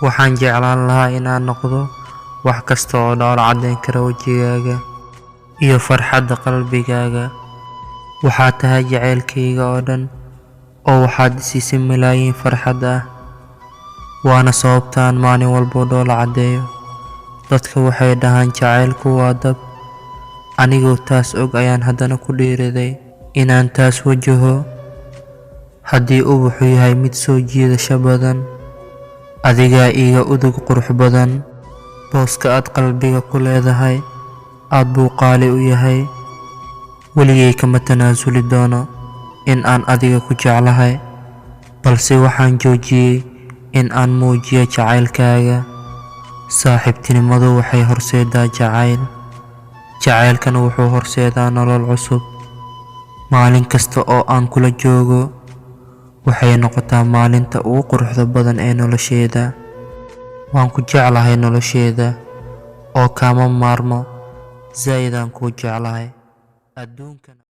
Waxaan jeclaan lahaa in aan noqdo wax kasta oo dhoola caddeyn kara wejigaaga iyo farxadda qalbigaaga. Waxaad tahay jacaylkayga oo dhan, oo waxaad i siisay malaayiin farxad ah. Waana sababta aan maalin walba u dhoola caddeeyo. Dadka waxay dhahaan jacaylku waa dab. Anigoo taas og ayaan haddana ku dhiiriday inaan taas wajaho. Haddii ubaxu yahay mid soo jiidasho badan, adigaa iiga udug qurux badan. Booska aad qalbiga ku leedahay aad buu qaali u yahay. Weligay kama tanaasuli doono in aan adiga ku jeclahay, balse waxaan joojiyay in aan muujiyo jacaylkaaga. Saaxiibtinimadu waxay horseedaa jacayl, jacaylkana wuxuu horseedaa nolol cusub. Maalin kasta oo aan kula joogo, waxay noqotaa maalinta ugu quruxda badan ee noloshayda. Waan ku jeclahay noloshayda, oo kaama maarmo. Zaid aan kuu jeclahay. Adduunkana.